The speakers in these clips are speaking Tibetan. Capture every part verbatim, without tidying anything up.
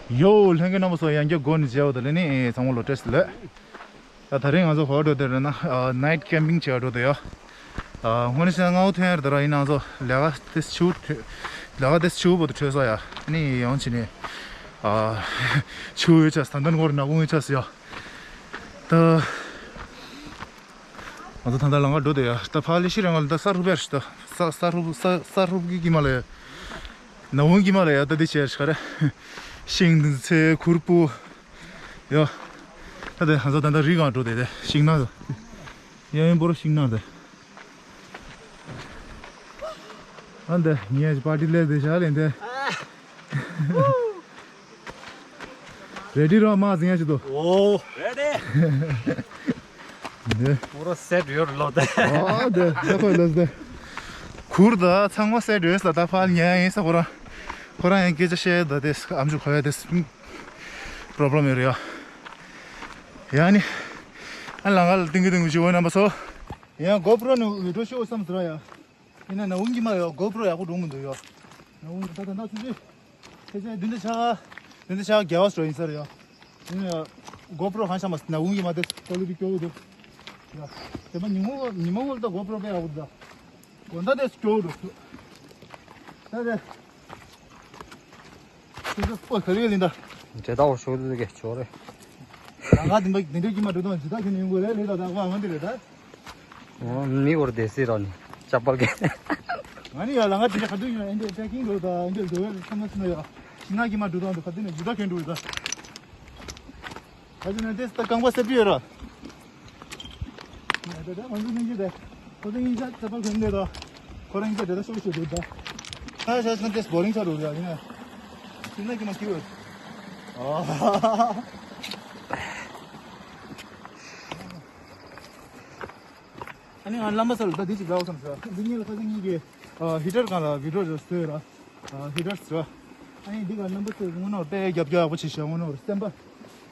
ཡོ། ལྷན་རྒྱས་རྣམ་པ་ཚོ། ཡང་བསྐྱར་སྒོ་ནས་མཇལ་བ་དང་ལེན་ནི་ཚང་མ་ལོ་བཀྲ་ཤིས་བདེ་ལེགས། ད་ད་རིང་ང་ཚོ་ག་པར་འགྲོ་བསྡད་རེད་ན། ཨ། ནའིཊ་ཀེམ་པིང་བྱེད་འགྲོ་བསྡད་ཡོད། ཨ། དངོས་གནས་བཤད་ན་སྔ་པོ་ཐོན་ཡ་རེད། ད་ར་ཡིན་ནའང་ཚོ་ལས་ཀ་དེ་ཆུ་ལས་ཀ་དེ་ཆུ་བོ་དུ་འཕྲོད་ས་ཡ། ནི་ཡང་ཕྱིན་ནས། ཨ། ཆུ་ཡོད་ཆ་ས་ད་ནོར་ནག་ཁུང་ཡོད་ཆ་ས་ཡ། ད་ང་ཚོ་ད་ལྟ་ལམ་ཁ་འགྲོ་བསྡད་ཡ། ད་ཕ་ལི་ཤི་རེ་ང་ལ་ད་ས་རུབ་ཡ་ཞིག་ད་ས་ས་རུབ་ས་ས་རུབ་གི་གི་མ་ལ་ཡ། ནག་ཁུང་གི་མ་ལ་ཡ། ད་འདི་བྱས་ཤ་རེད། ཤིང་འདི་ཚེ་ཁུར་པོ་ཡ། ད་དེ་ང་ཚོ་ད་ལྟ་རི་སྒང་འགྲོ་བསྡད་དེ་ཤིང་ནགས་ཡ། ཡིན་པོ་ར་ཤིང་ནགས་དེ། ཨ་འདི་ངས་པར་ཊི་ལས་དེ་ཤ་ལེན་དེ། རེ་ཌི་རོ་མ་ཟིན་ཡ་ཅི་དོ། ཨོ། རེ་ཌི། འདི། ཨོ་རོ་སེ་ཊི་ཡོད་ལོ་དེ། ཨོ་དེ་དེ་ཁོ་ལོ་དེ། གུར་དང་ཚང་མ་སེ་ཊི་ཡོད་ལ། ད་ཕར་ཉལ་ཡིན་ས་ཁོ་རང་། ཁོ་རང་ཡང་སྐད་ཆ་བཤད་ད་དེ་ཨམ་ཅོག་གོ་ཡ་དེ་པོ་རོ་བྷི་ལེམ་ཡོད་རེད་ཡ། ཡ་ནི། ཨ་ལང་ཀ་ལ་ཏིང་གི་ཏིང་གི་བྱེད་འོ་རྣམ་པ་ཚོ། ཡང་གོ་པྲོ་ནས་བི་ཌི་ཡོ་ཤོ་བསམ་ཟེར་ཡ། ཡིན་ན་ནག་ཁུང་གི་མ་ཡོད། གོ་པྲོ་ཡག་པོ་འགྲོ་མི་འདུག་ཡོད། ནག་ཁུང་གི་ད་ད་ད་ཚུན་ཚོད། ཁྱེད་ཚོས་བདུན་ཕྲག་ཕྱག་བདུན་ཕྲག་ཕྱག་རྒྱལ་བ་སོ་ཡིན་ས་རེད་ཡོད། ཡིན་ན་ཡང་གོ་པྲོ་གང་ཤ་མ་ནག་ཁུང་གི་མ་དེ་ཀོ་ལི་ཊི་སྐྱོ་བོ་འདུག་ཡོད། དེ་མ་ཉིན་མོ་ཉིན་མོ་ངོ་ད་གོ་པྲོ་དཔེ་ཡག་པོ་འདུག་དགོང་དག་དེ་སྐྱོ་བོ་འདུག་ད་དེ། ཁྱེད་ཚོ་ཨོ་ག་རེ་ལིན་ད། འདྲེ་ད་འོ་ཤོག་ལུ་གེ་ཆོ་རེ། རང་ག་དེ་འདྲ་དེ་འདྲ་གི་མ་འགྲོ་དང་ཇི་ད་གི་ནི་ཡོང་གོ་རེ་ལེ་ད་ད་ཨ་མ་འདི་རེ་ད། ཨོ་མི་འོར་དེ་སི་ར་ནི་ཅག་པར་གེ། ང་ནི་ཡ་ལ་ང་དེ་འདྲ་ག་དུས་ཡིན་ན་ཨེ་འདྲ་ཅག་གིང་འགྲོ་ད་ཨེ་འདྲ་འགྲོ་བའི་ཁ་མ་སུ་ན་ཡ། ཤི་ན་གི་མ་འགྲོ་དང་འདུག་ག་དེ་ནི་ཇི་ད་གན་འགྲོ་ད། ད་ཅི་ན་དེ་ད་རྐང་པ་སེ་པི་ཡོད་ར། ང་ཚོ་གཉིས་ཀྱི་དེ། ཁོ་ཚོ་གཉིས་ཆ་ཁྱད་པར་གང་འདྲ་དང་། ཁོ་རང་གཉིས་ཆ་དེ་ལ་ཤོར་ཤོར་འདུག་ད། ད་ཤ་ཤ་དེ་སྦོ་རིང་ཆགས་འགྲོ་ཡ་ཡིན་ན། ཤི་ན་གི་མ་སྐྱིད་འོས། ཨ་ནི་ང་རྣམ་པ་ཚོ་ལ་ད་འདི་ཅིག་ལབ་བསམ་ཟེར། འདི་གཉིས་ལ་ཁ་སང་གཉིས་ཀྱིས་ཨ་ཧི་ཊར་སྒང་ལ་བི་ཌི་ཡོ་བཟོས་ཡོད་ར། ཨ་ཧི་ཊར་ཟེར། ཨ་ནི་འདི་ག་རྣམ་པ་ཚོས་དངོས་གནས་དཔེ་རྒྱབ་སྐྱོར་ཡག་པོ་བྱེད་ཤག་དངོས་གནས་སེམས་པ།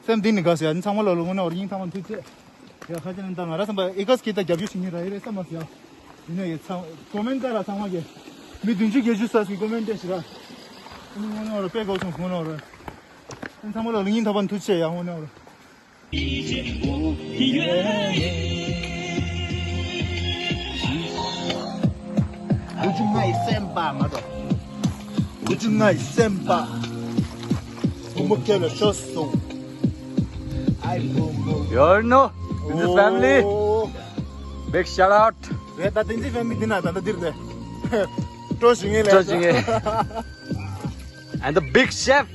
སེམས་གཏིང་ནས་དགའ་ཟེར། ཨ་ནི་ཚང་མ་ལ་ལ་དངོས་གནས་སྙིང་ཐག་པ་ཐུགས་རྗེ་ཆེ། ཡ་ཁ་ཅིག་ནས་ད་ང་ར་བསམ་པ་ཨེ་ཀ་སི་ཀི་ད་རྒྱབ་སྐྱོར་བྱེད་མཁན་ར་ཡོད་རེད་བསམ་མ་ཟེར་ཡ། ཡིན་ན་ཡ་ཚང་ཀོ་མེན་ཊི་ཀ་ར་ཚང་མ་གི་མི་བདུན་ཅུ་བརྒྱད་ཅུ་ས་སི་ཀོ་མེན་ཊི་ཞིག་ར། ཨ་ནི་དངོས་གནས་ར་དཔེ་དགའ་སོང་དངོས་གནས་ར། ཨ་ནི་ཚང་མ་ལ་ལ་སྙིང་ཐག་པ་ཐུགས་རྗེ་ཆེ་ཡ་དངོས་གནས་ར། འུ་ཅུ་ང་ཡི་སེམས་པ་མ་གཏོགས། འུ་ཅུ་ང་ཡི་སེམས་པ། བུ་མོ་སྐྱེ་ལ་ཤོར་སོང་། ཨའི་བུ་མོ། You already know. This is family. ཨོ། Big shout out. རེད་ད། བསྟན་འཛིན་ཕེ་མི་འདི་ན་ད་ལྟ་འདིར་དེ། སྤྲོ་ཞིག་ངེས་ལས། སྤྲོ་ཞིག་ངེས། And the big chef.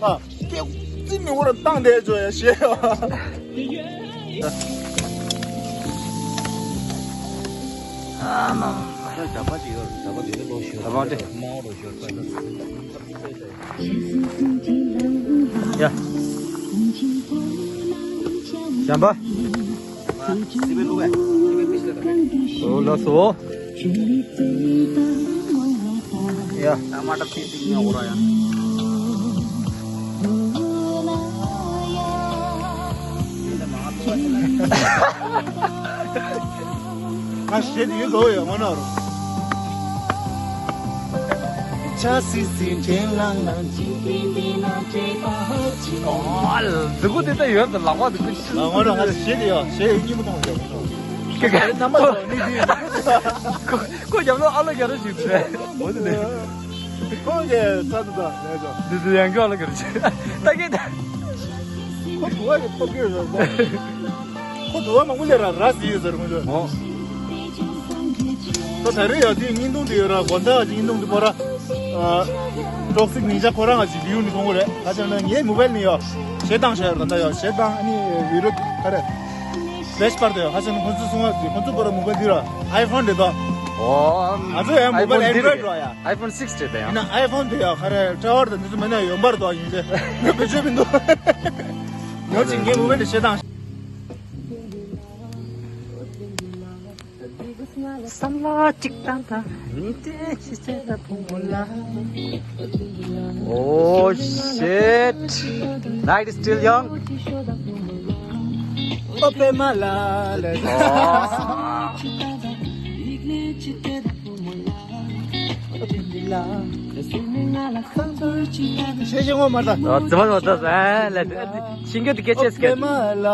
ཨ། སྐད་ཅིག་མི་འོར་བཏང་བསྡད་བྱོས་ཡ་ཞེས། ཨ་མ། ད་ཇ་པ་ཅིག་ཡོད། ཇ་པ་དེ་ནི་ལོ་ཞོར། ཇ་པ་དེ། མ་འོ་ལོ་ཞོར། ཡ། ཇ་པ། སི་པེ་ལུ་བས། སི་པེ་པི་སི་ལ་ད། ཨོ་ལགས་སོ། ཡ། ད་མ་ཏ་ཕི་སི་ཉོ་ར་ཡ། ང་ཞེད་ཡོད་དོ་ཡོད་མ་ནོར། ཆ་སི་སི་ཁྲེན་ལང་ལང་ཅི་ཏི་ཏི་ཧ་ཅི། ཨོ་ལ་འདི་གུ་དེ་ད་ཡོད་ད་ལག་པ་འདི་གུ་ཅི། ལག་པ་ར་ང་ཞེད་ཡོད་ཞེད་ཡོད་གཉིད་མ་གཏོང་ཡོད་མ་ནོར། ཀེ་ཀེ་རྣམ་པ་ཡོད་ནི་དེ། ཁོ་རྒྱབ་ལོགས་ཨ་ལོ་རྒྱ་ར་ཞིག་ཚེ། འོ་དེ་ནས། ཁོང་གིས་ས་དུ་དང་ལས་ཀྱང་། འདི་དུ་ཡང་སྐྱོ་ལ་གར་ཆེ། ད་གིན་ད། ཁོ་དུ་བ་གི་ཐོབ་གི་ཡོད་ཟེར། ཁོ་དུ་བ་མང་པོ་ལས་ར་ར་ཟི་ཡོད་ཟེར་ཁོང་ཚོས། ཨོ། ད་ད་རེས་ཡ་དེའི་བརྙན་ཐུང་དེ་ཡོད་ར་དགོན་བདག་གི་བརྙན་ཐུང་དེ་ཁོ་ར། ཨ། ཊོག་སིག་ནིན་ཇ་ཁོ་རང་ང་ཅིག་ལིའུ་ནི་མཐོང་གི་རེད། ད་ཅང་ན་ངའི་མོ་བལ་ནི་ཡོད། ཞེ་སྡང་ཤར་ད་ད་ཡོད་ཞེ་སྡང་ཨ་ནི་བི་རོད་ག་རེ། བེ་སྤར་དེ་ཡོད། ཧ་ཅང་ཁོང་ཚོ་གསུང་བ་དེ་ཁོང་ཚོ་བོ་ར་མོ་བལ་དེ་ར་ཨའི་ཕོན་དེ་དོ། ཨོ། ང་ཚོ་ཡང་མོ་བལ་ཨེན་ཌོ་རོ་ཡིཌ་རོ་ཡ། ཨའི་ཕོན་སིགས་དེ་དང་ཡང་། ཡིན་ན་ཨའི་ཕོན་དེ་ཡང་ཁ་རེ་ཊ་ཝར་དང་འདི་ཚོ་མེད་ན་ཡོན་པར་དོ་ཡིན་ཏེ། ང་བེད་སྤྱོད་མི་འདུག་ཡོད་ཅིག་ངའི་མོ་བལ་དེ་ཞེ་སྡང་། བསམ་བློ་གཅིག་བཏང་དང་ནི་དེ་ཤི་ཚེ་ལ་ཕུང་བོ་ལ། Oh shit! Night is still young. ཨོ་པེ་མ་ལ་ལ། ཨོ། ཤེས་ཤེས་ངོ་མ་ད། ཨོ་ཙི་མ་ལ་ད་ཟ་ལ་ཤིང་གི་དུ་སྐད་ཆ་ཨོ་པེ་སྐད། མ་ལ།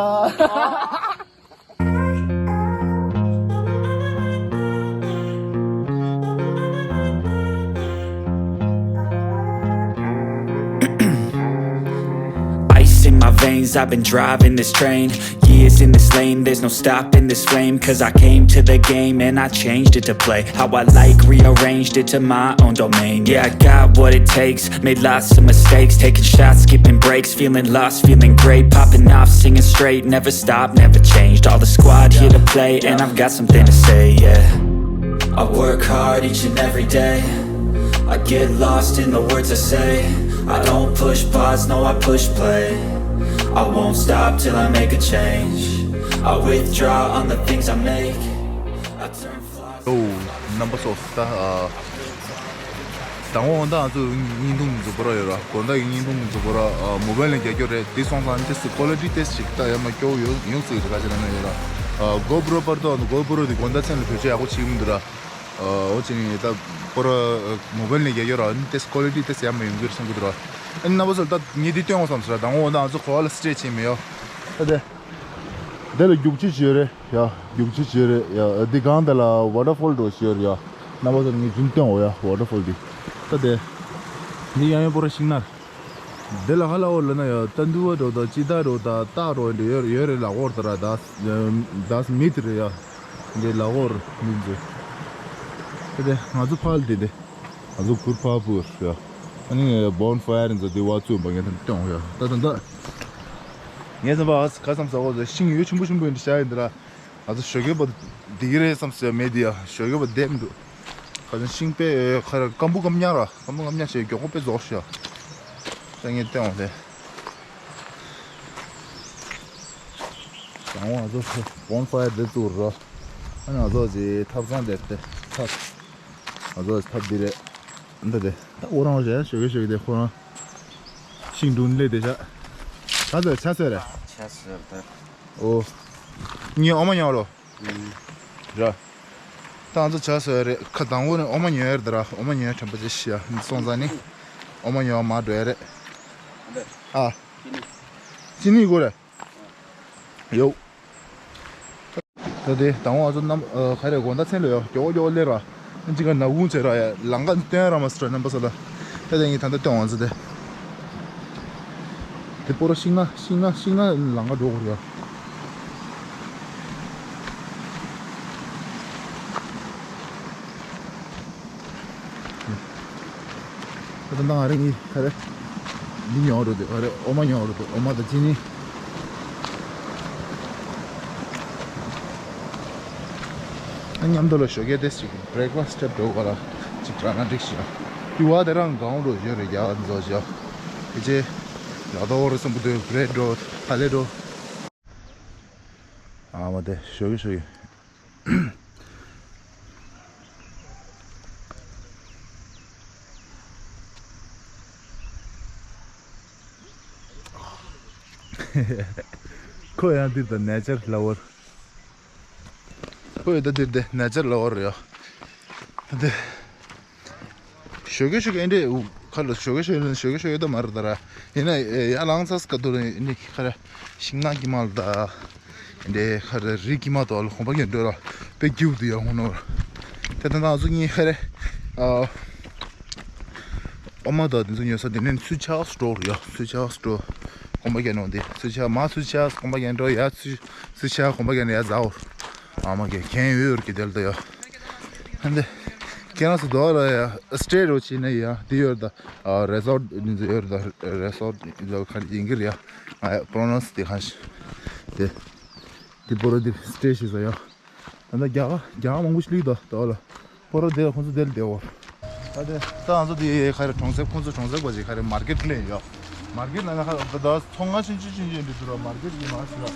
Ice in my veins, I've been driving this train. Years in this lane, there's no stopping this flame. Cause I came to the game and I changed it to play how I like, rearranged it to my own domain. Yeah, I got what it takes, made lots of mistakes, taking shots, skipping breaks, feeling lost, feeling great, popping off, singing straight, never stop, never changed. All the squad here to play, and I've got something to say, yeah. I work hard each and every day. I get lost in the words I say. I don't push pause, no, I push play. I won't stop till I make a change. I withdraw on the things I make. I turn flaws. ཨོ། རྣམ་པ་ཚོ། ད་ཨ། དང་པོ་ད་ང་ཚོ་བརྙན་ཐུང་འཛུགས་པ་ར་ཡོད་ར། དགོང་དག་གི་བརྙན་ཐུང་འཛུགས་པ་ར། ཨ། མོ་བལ་ནས་རྒྱག་རྒྱུ་རེད། དེ་སོང་ཙང་ཏོག་ཙམ་ཀོ་ལི་ཊི་ཏོག་ཙམ་ཅིག་ད་ཡར་མར་སྐྱོ་བོ་ཡོང་ཡོང་སྲིད་རེད། ག་ཅི་ལབ་ན་ཡོད་ར། ཨ། གོ་པྲོ་པར་དུ་གོ་པྲོ་དེ་དགོང་དག་མཚན་ལ་བེད་སྤྱོད་ཡག་པོ་བྱེད་ཀྱི་མི་འདུག་ར། ཨ། འོ་ཅི་ནི་ད་པོ་ར་མོ་བལ་ནས་རྒྱག་རྒྱུ་ར། ཨ་ནི་ཏོག་ཙམ་ཀོ་ལི་ཊི་ཏོག་ཙམ་ཡར་མར་ཡོང་གི་རེད་བསམ་གྱི་འདུག་ར། ཨ་ནི་རྣམ་པ་ཚོར་ད་ངས་འདི་སྟོན་དགོས་བསམ་སོང་ར། དང་པོ་ད་ང་ཚོ་གོ་བ་ལ་སི་ཊེ་ཇི་བྱས་མེད་ཡོ། ད་དེ། དེ་ལ་རྒྱུག་ཆུ་ཞིག་ཡོད་རེད་ཡ། རྒྱུག་ཆུ་ཞིག་ཡོད་རེད་ཡ། འདི་སྒང་དེ་ལ་ཝ་ཊར་ཕོལ་འདྲ་ཞིག་ཡོད་རེད་ཡ། རྣམ་པ་ཚོར་ངས་རྒྱུན་སྟོན་འོ་ཡ། ཝ་ཊར་ཕོལ་འདི། ད་དེ། འདི་ཡང་ཡང་པོ་ར་ཤིང་ནགས། དེ་ལ་ཧ་ལ་འོ་ལ་ན་ཡ། ཏ་འདུ་བ་འདྲ་དང་ཅི་ད་འདྲ་དང་སྟག་འདྲ་འདི་ཡོད་ཡོད་རེད། ལ་འོར་ད་ར་ད་ད་མི་དེ་རེད་ཡ། འདི་ལ་འོར་མི་འཛུལ། ད་དེ་ང་ཚོ་ཕ་ལ་དེ་དེ། ང་ཚོ་གུར་ཕ་བུར་ཡ། ཨ་ནི་བོན་ཕ་ཡར་འཛུལ་དེ་བ་བཙུན་པ་ངས་ད་སྟོན་འོ་ཡ། ད་ད་ད། ངས་བསམ་པ་ཁ་སང་ཟ་འོ་ཟེར་ཤིང་ཡོད་ཆེན་པོ་ཆེན་པོ་ཡིན་འདྲ་བྱ་ཡིན་འདི་ར། ང་ཚོ་ཞོགས་ཀས་པ་བསྡད་ཀྱི་རེད་བསམ་ཟེར་མེད་དེ་ཡ། ཞོགས་ཀས་པ་བསྡད་མི་འདུག་ཁ་སང་ཤིང་པས་ཁ་ར་སྐམ་པོ་སྐམ་ཉག་ར། སྐམ་པོ་སྐམ་ཉག་བྱས་མགྱོགས་པོ་དཔེ་རྫོགས་ཤག་ད་ངས་བསྟན་འོང་དེ། བྱང་བ་ང་ཚོ་བོན་ཕ་ཡར་དེ་བཙུགས་ར། ཨ་ང་ཚོ་ཅིག་ཐབ་ཚང་དེར་དེ་ཐབ། ང་ཚོ་ཐབ་འདི་རེད། འདི་རེད། ད་ཁོ་རང་རེད། ཞོགས་ཀས་ཞོགས་ཀས་དེ་ཁོ་རང་ཤིང་དྲུང་སླེབས་བསྡད་ཤག་ཆ་ཚོད་ཆ་ཚོད་རེད། ཆ་ཚོད་རེད། ཨོ། ངའི་འོ་མ་ཉོ་རོགས། ཨུམ། ར། ད་ང་ཚོ་ཆ་ཚོད་རེད། ཁ་དང་པོ་ནས་འོ་མ་ཉོ་ཡར་དེ་ར། འོ་མ་ཉོ་དྲན་པ་ཅིག་ཤི་ཡ་སོང་ཙང་ནི། འོ་མ་ཉོ་མ་འགྲོ་ཡ་རེད། ཨ། ཅི་ནི་དགོས་རེད། ཡོ། ད་དེ་དང་པོ་ང་ཚོ་གནམ་ཨ་ག་རེ་དགོང་དག་མཚན་ལ་ཡོ་མགྱོགས་པོ་མགྱོགས་པོ་སླེབས་ར། ཨ་ཅི་ག་ནག་ཁུང་བྱས་ར་ཡ། ལམ་ཁ་སྟོན་ར་མ་སོང་ར། རྣམ་པ་ཚོ་ལ། ད་དེ་ངས་ད་ལྟ་སྟོན་ང་ཚོ་དེ། དེ་པོ་ར་ཤིང་ནགས་ཤིང་ནགས་ཤིང་ནགས་ལམ་ཁ་འགྲོ་དགོས་ར། ད་ལྟ་ང་རང་གིས་ག་རེ། འདི་ཉོ་རུ་འདུག་ག་རེ། འོ་མ་ཉོ་རུ་འདུག་འོ་མ་དང་ཅི་ནི། ཨ་མཉམ་དུ་ལ་ཞོགས་ཀས་དེ་ཞིག་བྷི་རེག་ཕ་སི་ཊི་འགྲོ་ག་ལ་ཅིག་དྲག་ན་འགྲིག་ཤག་དེ་བ་དེ་རང་གང་འགྲོ་ཡོད་རེད་རྒྱ་འཛོ་ཞག་དེ་རྗེས་ལ་དྭགས་རུ་སོང་གི་འདུག་བྷི་རེཌ་འགྲོ་ཐ་ལེ་འགྲོ། ཨ་མ་དེ་ཞོགས་ཀས་ཞོགས་ཀས། ཁོ་ཡང་འདིར་དང་ནེ་ཅར་ལ་བོར། ཁོ་ཡང་ད་འདིར་དེ་ནེ་ཅར་ལ་བོར་ཡོད། ད་དེ། ཞོགས་ཀས་ཞོགས་ཀས་ཨེ་འདྲས་ཁ་ལ་ཞོགས་ཀས་ཞོགས་ཀས་ཞོགས་ཀས་ཞོགས་ཀས་ད་མ་རེད་ད་ར། ཡིན་ན་ཡ་ལངས་ཚར་སྐབས་དུ་ར་ནི་ཁ་ར་ཤིང་ནགས་ཀྱི་མ་ལ་ད། ཨེ་འདྲས་ཁ་ར་རི་ཀྱི་མ་ཏོ་ལ་གོམ་པ་རྒྱག་འགྲོ་ར་དཔེ་སྐྱིད་པོ་འདུག་ཡ་ཧོ་ནོ། དེ་ད་ང་ཚོ་གཉིས་ཁ་ར་ཨ། ཨོ་མ་དང་དེ་ཚོ་ཉོ་ས་དེ་ནས་སུ་ཆག་སི་ཊོར་ཡ། སུ་ཆག་སི་ཊོར་གོམ་པ་རྒྱག་ནོ་འདི་སུ་ཆག་མ་སུ་ཆག་གོམ་པ་རྒྱག་འགྲོ་ཡ། སུ་སུ་ཆག་གོམ་པ་རྒྱག་ནས་ཡ་ཟའོ། ཨ་མ་གེ་གན་ཡོད་ཡོད་ཀྱི་དེ་ལ་ད་ཡ། ཧན་དེ། ཁྱེད་རང་ཚོ་དོ་ལ་ཡ་སི་ཊེ་རོ་ཆི་ནས་ཡ་དེ་ཡོད་ད། རེ་སོར་ཊི་འདི་ཚོ་ཡོད་ད། རེ་སོར་ཊི་འདི་ཚོ་ག་རེ་ཡིན་གྱི་རེད་ཡ། ང་ཡ་པྲོ་ནོན་སི་དེ་ག་ཤི་དེ། དེ་པོ་ར་དེ་སི་ཊེ་ཤི་ས་ཡ། ད་ལྟ་རྒྱ་གར་རྒྱ་གར་མང་པོ་ཞིག་སླེབས་ད་དོ་ལ། པོ་ར་དེ་ལ་ཁོང་ཚོ་དེ་ལ་བསྡད་འོ། ད་དེ་ད་ང་ཚོ་དེ་ག་རེ་གྲོང་གསེབ་ཁོང་ཚོ་གྲོང་གསེབ་པ་ཞིག་ག་རེ་མར་ཀེ་ཊི་སླེབས་ཡོད། མར་ཀེ་ཊི་ལ་ན་ཁ་ད་ད་ཚོང་ང་ཆུང་ཆུང་ཆུང་ཆུང་འདི་འདུག་ར་མར་ཀེ་ཊི་ཡིན་མ་ཟེར་ར།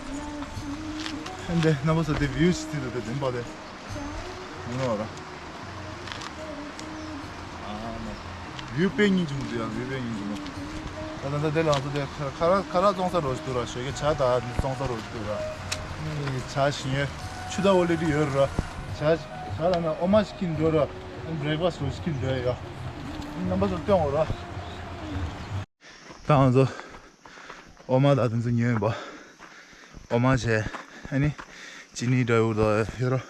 ཧན་དེ་རྣམ་པ་ཚོ་དེ་བིའུ་ཞིག་ཐིག་ད་དེ་བདེན་པ་དེ། ནོར། ཨ་མ། བིའུ་དཔེ་སྙིང་རྗེ་མོ་འདུག་ཡ། བིའུ་དཔེ་སྙིང་རྗེ་མོ། ད་ད་ད་དེ་ལ་ང་ཚོ་དེ་ཁ་ཁ་ར་ཁ་ར་བཙོང་ས་རོགས་ཞིག་འདུག་ར། ཞོགས་ཀས་ཇ་དང་འདི་བཙོང་ས་རོགས་ཞིག་འདུག་ར། ཨ་ནི་ཇ་ཞིམ་ཡོད། ཆུ་དང་འོ་ལེ་དེ་ཡོད་ར། ཇ་ཇ་ལ་ན་འོ་མ་ཞིག་གིན་འགྲོ་ར། ཨ་ནི་བྷི་རེག་ཕ་སི་རོགས་ཞིག་གིན་འགྲོ་ཡ། ཨ་ནི་རྣམ་པ་ཚོར་སྟོན་འོ་ར། ད་ང་ཚོ་འོ་མ་དང་དེ་ཚོ་ཉོས་ཡིན་པ། འོ་མ་བྱས། ཨ་ནི་ཅི་ནི་འདྲ་བོ་དང་ཡོད་ར།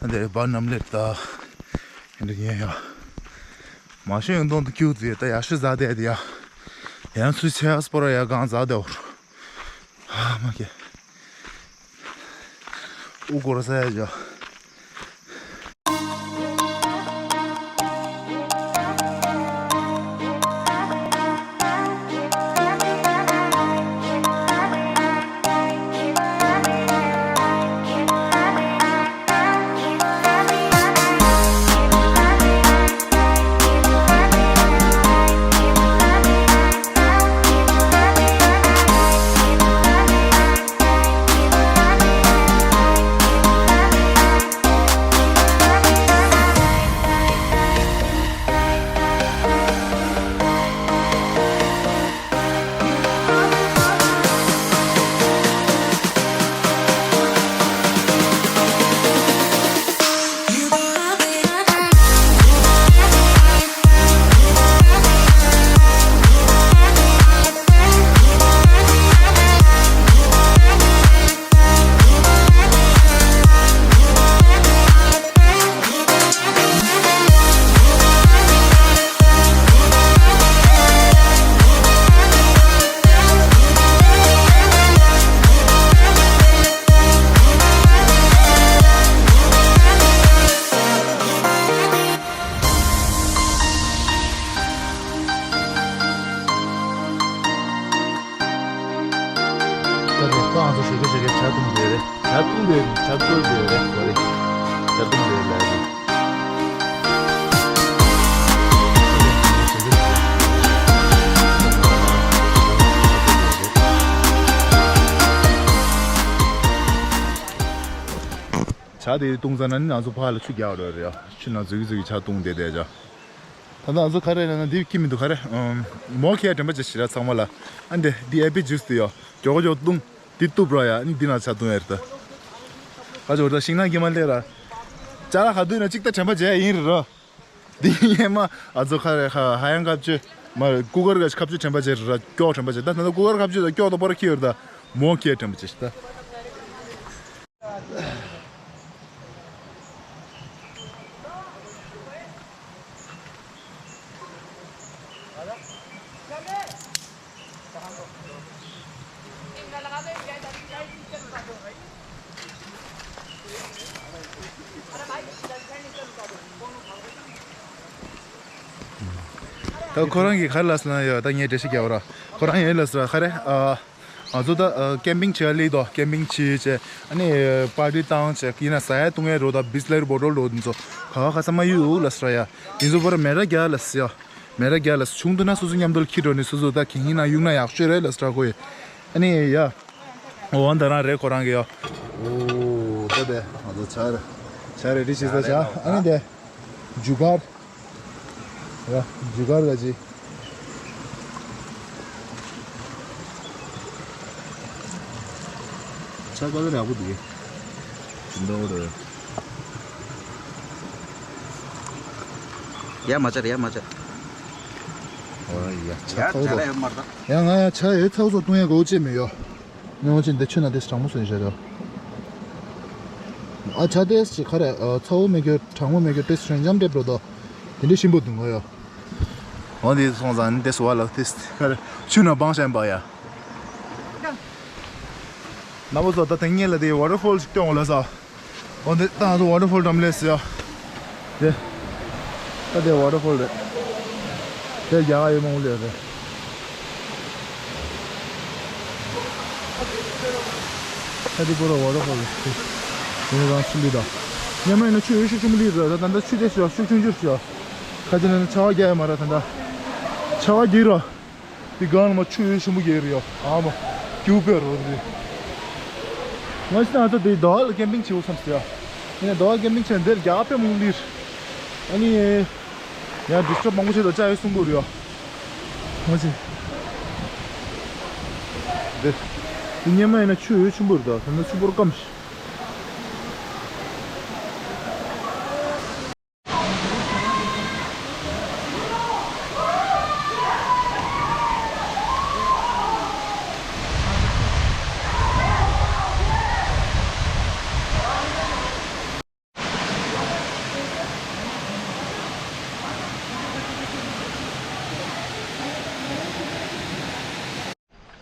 ཨ་འདི་བ་ནམ་ལེབ་དང་། ཨ་འདི་ཉོས་ཡ། མ་ཤོད་ཡང་གདོང་དུ་ཁྱུག་ཙི་ད་ཡག་ཤོས་ཟ་བསྡད་དེ་ཡ། ཡང་ཚུལ་ཆེ་ཨ་སྤོ་ར་ཡ་གང་ཟ་བསྡད་འོ། ཨ་མ་ཀེ། ཨུ་གོ་ར་ས་ཡ་ཇོ། ད་དེ་ཁོ་ཨང་ཚོ་ཞེ་གེ་ཞེ་གེ་ཇ་བཏུང་བསྡད་རེད། ཇ་བཏུང་བསྡད་རེད། ཇ་བཙོས་བསྡད་རེད། གོ་རེད། ཇ་བཏུང་བསྡད་རེད་ལབ་རེད། ཇ་དེ་བཏུང་ཚར་ན་ནི་ང་ཚོ་ཕར་ལ་ཆུ་རྒྱག་འགྲོ་རེད་ཡ། ཆུ་ནང་འཛུལ་གི་འཛུལ་གི་ཇ་བཏུང་བསྡད་བསྡད་ཇ། ད་ལྟ་ང་ཚོ་ག་རེ་ལབ་ན་འདི་ཁྱི་མི་འདུག་ག་རེ། ཨམ། མོ་ཁྱེར་དྲན་པ་ཅིག་ཞིག་ར་ཚང་མ་ལ། ཨ་འདི་འདི་ཨེ་པི་ཇུས་དེ་ཡོ། མགྱོགས་མགྱོགས་བཏུང་། འདི་གཏུབ་ར་ཡ། ཨ་ནི་འདི་ནང་ཇ་བཏུང་ཡ་རེད་ད། ཁ་ཅོར་ད་ཤིང་ནགས་དཀྱིལ་མ་སླེབས་ར། ཅ་ལག་ག་དུས་ན་གཅིག་ད་དྲན་པ་བརྗེད་ཡ་ཡིན་རེད་ར། འདི་ངས་མ་ཨ་ཚོ་ག་རེ་ཁ་ཧ་ཡང་སྐབས་བཅོས་མ་ཀུ་ཀར་ག་ཁ་བཅོས་དྲན་པ་བརྗེད་རེད་ར། སྐྱོག་དྲན་པ་བརྗེད། ད་ད་ལྟ་ཀུ་ཀར་ཁ་བཅོས་ད་སྐྱོག་ད་པོ་ར་ཁྱི་ཡོད་རེད་ད། མོ་ཁྱེར་དྲན་པ་བརྗེད་ད། ད་ཁོ་རང་གིས་ག་རེ་ལབ་སོང་ན་ཡོད། ད་ངས་འགྲེལ་བཤད་རྒྱག་ར། ཁོ་རང་ཡིན་ལབ་སོང་ག་རེ། ཨ། ང་ཚོ་ད་ཨ་ཀེམ་པིང་བྱེད་ཡ་སླེབས་དོ། ཀེམ་པིང་བྱེད་བྱས། ཨ་ནི་པར་ཊི་བཏང་བྱས། ཡིན་ན་ཟ་ཡ་བཏུང་ཡ་རོ་ད་བི་སི་ལེ་རི་བོ་ཊལ་རོ་འདི་ཚོ་ག་བ་ག་ས་མ་ཡོད་ལབ་སོང་ཡ། འདི་ཚོ་བར་མེ་ར་རྒྱག་ལབ་སོང་ཡ། མེ་ར་རྒྱག་ལབ་སོང་། ཆུང་དུས་ན་སོ་སོ་མཉམ་དུ་ལ་ཁྱི་འགྲོ་ནི་སོ་སོ་ད་གིན་ཡིན་ན་གཡུག་ན་ཡག་ཤོས་རེད་ལབ་སོང་ཁོ་ཡ། ཨ་ནི་ཡ། འོ་འདི་རང་རེད་ཁོ་རང་གི་ཡ། འོ་ད་དེ་ང་ཚོ་ཇ་རེད། ཇ་རེ་ཌི་བྱས་ས་ཇ། ཨ་ནི་དེ་ཇུ་གར། ཡ། ཇུ་གར་ག་ཅི། ཇ་ག་ལ་ཡག་པོ་འདུག་གི། ཇི་འདྲ་བོ་རེད། ཡ་མ་ཆ་རེད། ཡ་མ་ཆ། ཨོ་ཡ། ཇ་ཡ་ཚ་བོ་ཇ་ལ་ཡོད་མ་རེད་ད། ཡ་ང་ཡ་ཇ་ཡོད་ཚ་བོ་ཚོ་བཏུང་ཡ་གོ་ཅེས་མེད་ཡོ། ཉོ་ཆེན་དེ་ཆུ་ན་དེ་གྲང་མོ་སོན་ཤ་དོ། ཨ་ཇ་ཏེས་ཅི་ཁ་རེ། ཨ་ཚ་བོ་མེད་རྒྱུ་གྲང་མོ་མེད་རྒྱུ་ཏེས་ཆུ་འཇམ་འདེབས་འགྲོ་དོ། དེ་འདྲའི་ཞིམ་པོ་འདུག་ངོ་ཡོ། འོ་དེ་སོང་ཙང་ནི་ཏེས་བ་ལ་ཏེས་ཁ་རེ་ཆུ་ན་བང་ཤ་ཡིན་པ་ཡ། ན་བོ་ཚོ་ད་དེ་ངེད་ལ་དེ་ཝ་ཊར་ཕོལ་ཞིག་སྟོན་འོ་ལ་ས། འོ་འདི་ད་ང་ཚོ་ཝ་ཊར་ཕོལ་འགྲམ་སླེབས་ཡ། དེ། ད་དེ་ཝ་ཊར་ཕོལ་རེད། དེ་རྒྱ་གར་ཡོད་མང་པོ་སླེབས་རེད། ད་དེ་པོ་ར་ཝ་ཊར་ཕོལ་རེད། དེ་ནི་རང་ཆུ་ལི་ད། ཉི་མ་ཡིན་ན་ཆུ་ཡོད་ཤུགས་ཆེན་པོ་ལི་རེད། ད་ད་ཆུ་དེ་ཤོག་ཤུགས་ཆུང་ཆུང་ཤོག་ཁ་ཅིག་ན་ཆར་པ་རྒྱག་ཡ་མ་རེད་ད་ད། ཆར་པ་རྒྱག་ར། དེ་སྒང་ལ་མ་ཆུ་ཡོད་ཆེན་པོ་རྒྱག་རེད་ཡ། ཨ་མ། སྐྱིད་པོ་རོ་རེད། ང་ཤི་ན་ད་དེ་ཟླ་བ་ལ་ཀེམ་པིང་བྱེད་འོ་བསམ་སི་ཡ། ངས་ཟླ་བ་ཀེམ་པིང་བྱས་འདིར་རྒྱག་དཔེ་མང་ལིར། ཨ་ནི། ཡང་ཌིས་ཊབ་མང་པོ་བྱེད་དོ་ཅག་ཡོད་གསུང་གི་རེད་ཡ། ང་ཚོས། འདི། འདི་སྔོན་མ་ཡིན་ན་ཆུ་ཡོད་ཆེན་པོ་རེད་ད། ད་ནི་ཆུ་བོར་སྐམ་ཤི།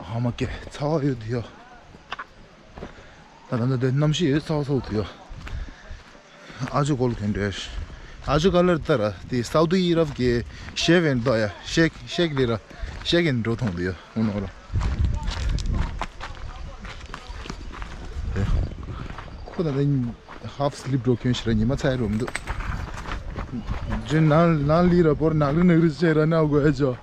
ཧ་མ་ཀེ་ཚ་བ་ཡོད་དུ་ཡོད། ད་ད་ད་ད་གནམ་གཤིས་ཡོད་ཚ་བ་ཚ་བ་དུ་ཡོད། ཨ་ཇོ་ཀོལ་གན་འདྲེ། ཨ་ཇོ་ཀ་ལར་ལྟར་དེ་སའུ་ཏི་ཨི་རབ་ཀྱི་ཤེག་ཡིན་དོ་ཡ། ཤེག་ཤེག་ལི་ར་ཤེག་ཡིན་འགྲོ་མཐོང་དུ་ཡོད་འོ་ནོ་ར། ཁོ་ད་ད་ཧབ་སི་ལིབ་འགྲོ་མཁན་ཞིག་ར་ཉི་མ་ཚ་ཡ་རུ་མི་འདུག་ཇོན་ནང་ནང་ལི་ར་བོར་ནག་རི་ནག་རི་བྱས་ར་ན་དགོས་ཨ་ཇོ།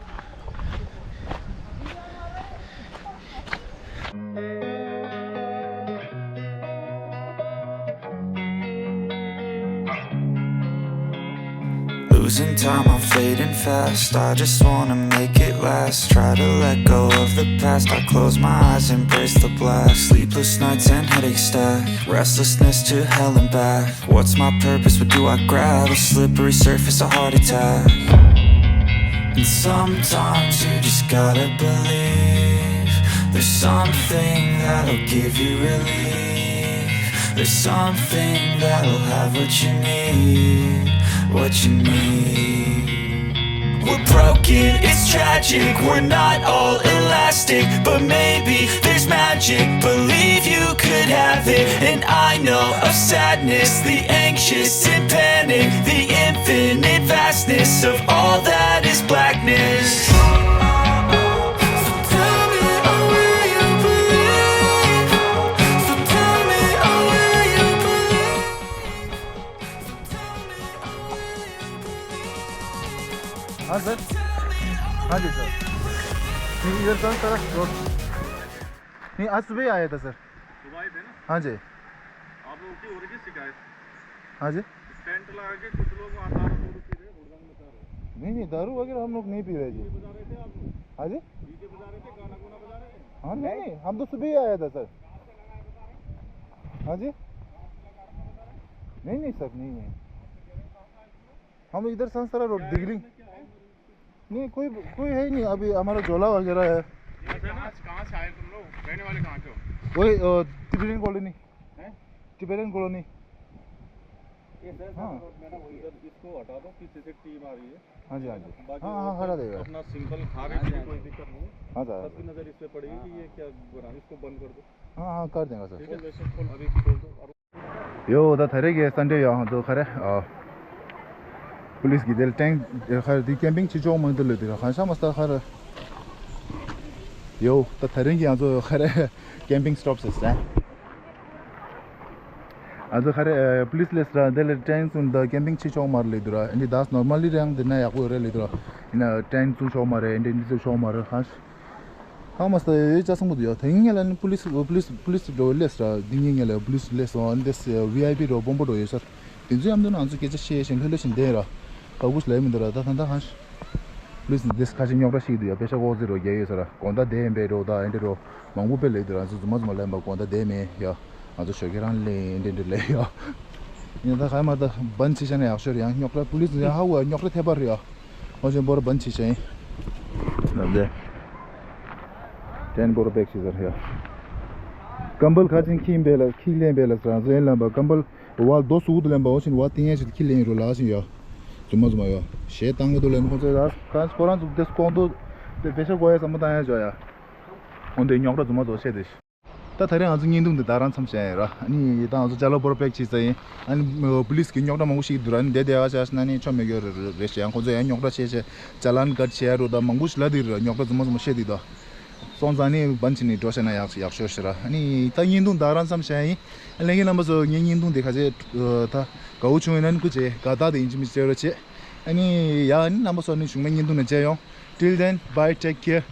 Losing time, I'm fading fast. I just wanna make it last. Try to let go of the past. I close my eyes, embrace the black. Sleepless nights and headaches stack. Restlessness to hell and back. What's my purpose? What do I grab? A slippery surface, a heart attack. And sometimes you just gotta believe there's something that'll give you relief. There's something that'll have what you need, what you need. We're broken, it's tragic, we're not all elastic, but maybe there's magic. Believe you could have it, and I know of sadness, the anxious and panic, the infinite vastness of all that is blackness. So tell me, oh, will you believe? So tell me, oh, will you believe? हाँ सर। हाँ जी सर। नहीं, इधर कौन सा रोड? नहीं, आज सुबह ही आया था सर। सुबह आए थे ना? हाँ जी। आप लोगों की हो रही है शिकायत? हाँ जी। टेंट लगा के कुछ लोग वहाँ दारू दूरू पी रहे हैं, हुड़दंग मचा रहे हैं। नहीं, नहीं, दारू वगैरह हम लोग नहीं पी रहे जी। डीजे बजा रहे थे आप लोग? हाँ जी। डीजे बजा रहे थे, गाना गुना बजा रहे थे? हाँ, नहीं, नहीं, हम तो सुबह ही आया था सर। हाँ जी। नहीं, नहीं सर, नहीं, नहीं। हम इधर संसारा रोड दिगलिंग। नहीं, कोई, कोई है ही नहीं, अभी हमारा झोला वगैरह है। ये कहाँ, कहाँ से आए तुम लोग? रहने वाले कहाँ के हो? वही, अ, टिबेटन कॉलोनी। हैं? Tibetan colony. ये सर, हाँ। रोड में ना, वो इधर इसको हटा दो, पीछे से टीम आ रही है। हाँ जी, हाँ जी। बाकी हाँ, हाँ, वो हटा देगा। अपना सिंपल खा रहे हैं, कोई दिक्कत नहीं है। हाँ सर। सबकी नज़र इस पे पड़ी है कि ये क्या बना, इसको बंद कर दो। हाँ, हाँ, कर देंगे सर। ठीक है, वैसे खोल, अभी खोल दो। ཡོ། ད་ད་རེས་ཀྱི་སན་ཌེ་ཡོད། ང་ཚོ་ག་རེ། ཨ། པུ་ལིས་ཀྱི་དེ་ལ་ཊེན་ཊ་ག་རེ་དེ་ཀེམ་པིང་བྱེད་ཆོག་མ་འདི་ལོས་དེ་ར་གང་ཤ་མ་སྟ་ག་རེ། ཡོ། ད་ད་རེས་ཀྱི་ང་ཚོ་ག་རེ་ཀེམ་པིང་སི་ཊོབ་ཟེར་སེ། ང་ཚོ་ག་རེ། ཨ། པུ་ལིས་ལས་ར་དེ་ལ་ཊེན་ཊ་བཙུགས་ད་ཀེམ་པིང་བྱེད་ཆོག་མ་རེད་ལོས་དེ་ར། ཨ་ནི་ད་ནོར་མལ་ལི་རང་དེ་ན་ཡག་པོ་ཡོད་རེད་ལོས་དེ་ར། ཡིན་ན་ཊེན་ཊ་བཙུགས་ཆོག་མ་རེད། འདི་འདི་བཙུགས་ཆོག་མ་རེད་གང་ཤ། ཧ་མ་སྟ་ཡོད་ཅག་སོང་གི་འདུག་ཡོད། དེ་ངས་ལ་ནི་པུ་ལིས་པུ་ལིས་པུ་ལིས་འགྲོ་ལས་ར། འདི་ངས་ངས་ལ་པུ་ལིས་ལས་སོང་། འདི་སི་ཝི་ཨའི་པི་འགྲོ་སྦོམ་པོ་འགྲོ་ཡོད་ས། དེ་ཚོ་ཡམ་དུ་ན་ང་ཚོ་སྐད་ཆ་བཤད་བཞིན་ལྷོད་ལྷོད་བཞིན་བསྡད་ར། ག་གུ་ལས་མི་འདུག་ར། ད་ད་ད་ཧང་། པུ་ལིས་འདི་ཁ་ཤས་རྙོག་དྲ་ཞིག་འདུག་ཡ། པེ་ཤ་ཀོ་ཟི་རོ་རྒྱ་ཡོད་ས་ར། དགོང་དག་བསྡད་ཡིན་པས་འགྲོ་ད་ཨེ་འདྲ་འགྲོ། མང་པོ་པེ་ལས་འདུག་ར། ང་ཚོ་རྫུན་མ་རྫུན་མ་ལས་མ་དགོང་དག་བསྡད་མེད་ཡ། ང་ཚོ་ཞོགས་ཀས་རང་ལས་ཨེ་འདྲ་འདྲ་ལས་ཡ། ཡིན་ད་ག་མ་ད་བན་ཆི་ཤ་ན་ཡག་ཤོར་ཡང་རྙོག་དྲ་པུ་ལིས་ཡང་ཧ་བ་རྙོག་དྲ་ཐེབས་པ་རེད་ཡ། ཨོ་ཅན་བོར་བན་ཆི་ཅན། ནམ་དེ། ཏྲེན་བོར་པེག་ཆི་ཟེར་ཡ། ཀམ་བལ་ཁ་ཅན་ཁྱི་ཡིན་པས་ལ་ཁྱི་ལེན་པས་ལ་ཟེར་ཟེར་ལམ་པ་ཀམ་བལ་བ་རྡོ་སུ་དུ་ལེན་པ་ཨོ་ཅན་བ་ཏིང་ཡ་ཞིག་ཁྱི་ལེན་རོ་ལ་ཞིང་ཡ། ཙུ་མ་ཙུ་མ་ཡ། ཞེ་བཏང་གི་དུ་ལེན་ཁོ་ཚོས་ད་ཁ་ཁོ་རང་ཚུགས་ཏེ་སྐོང་དུ། དེ་བེ་ཤ་གོ་ཡ་བསམ་བློ་བཏང་ཡ་ཅོ་ཡ། འོན་ཏེ་རྙོག་དྲ་ཙུ་མ་ཙུ་བཤད་དེ། ད་ད་རེས་ང་ཚོ་བརྙན་ཐུང་འདི་ད་རང་མཚམས་བཞག་ཡིན་ར། ཨ་ནི་ད་ང་ཚོ་ཅ་ལག་བོར་པེག་ཆི་ས་ཡིན། ཨ་ནི་པུ་ལིས་ཀྱི་རྙོག་དྲ་མང་པོ་ཞིག་འདུག་ར། ཨ་ནི་དེ་དེ་ཨ་ཅག་ན་ནི་ཆོ་མེད་གི་རེད་ཞེ་ཡང་ཁོ་ཚོ་ཡང་རྙོག་དྲ་བྱས་བྱས་ཅ་ལན་ག་རེ་བྱས་རོ་ད་མང་པོ་ཞིག་ལ་དེ་རེད། རྙོག་དྲ་ཙུ་མ་ཙུ་མ་བཤད་དེ་ད། སོང་ཙང་ནི་བན་ཆི་ནི་འགྲོ་ཤེ་ན་ཡག་ཡག་ཤོས་ཤི་ར། ཨ་ནི་ད་བརྙན་ཐུང་ད་རང་མཚམས་བཞག་ཡིན། ཨ་ལས་ངའི་རྣམ་པ་ཚོ་ངའི་བརྙན་ཐུང་དེ་ཁ་ཆེ་ད་དགའ་བོ་བྱུང་ཡིན་ན་ནི་ཁུ་ཆེ་དགའ་རྟགས་དེ་ཡིན་གཅིག་མིན་གཅིག་རོ་ཆེ། ཨ་ནི་ཡ་ཨ་ནི་རྣམ་པ་ཚོ་ནི་གཞུག་མའི་བརྙན་ཐུང་ནས་མཇལ་ཡོང་། Till then, bye, take care.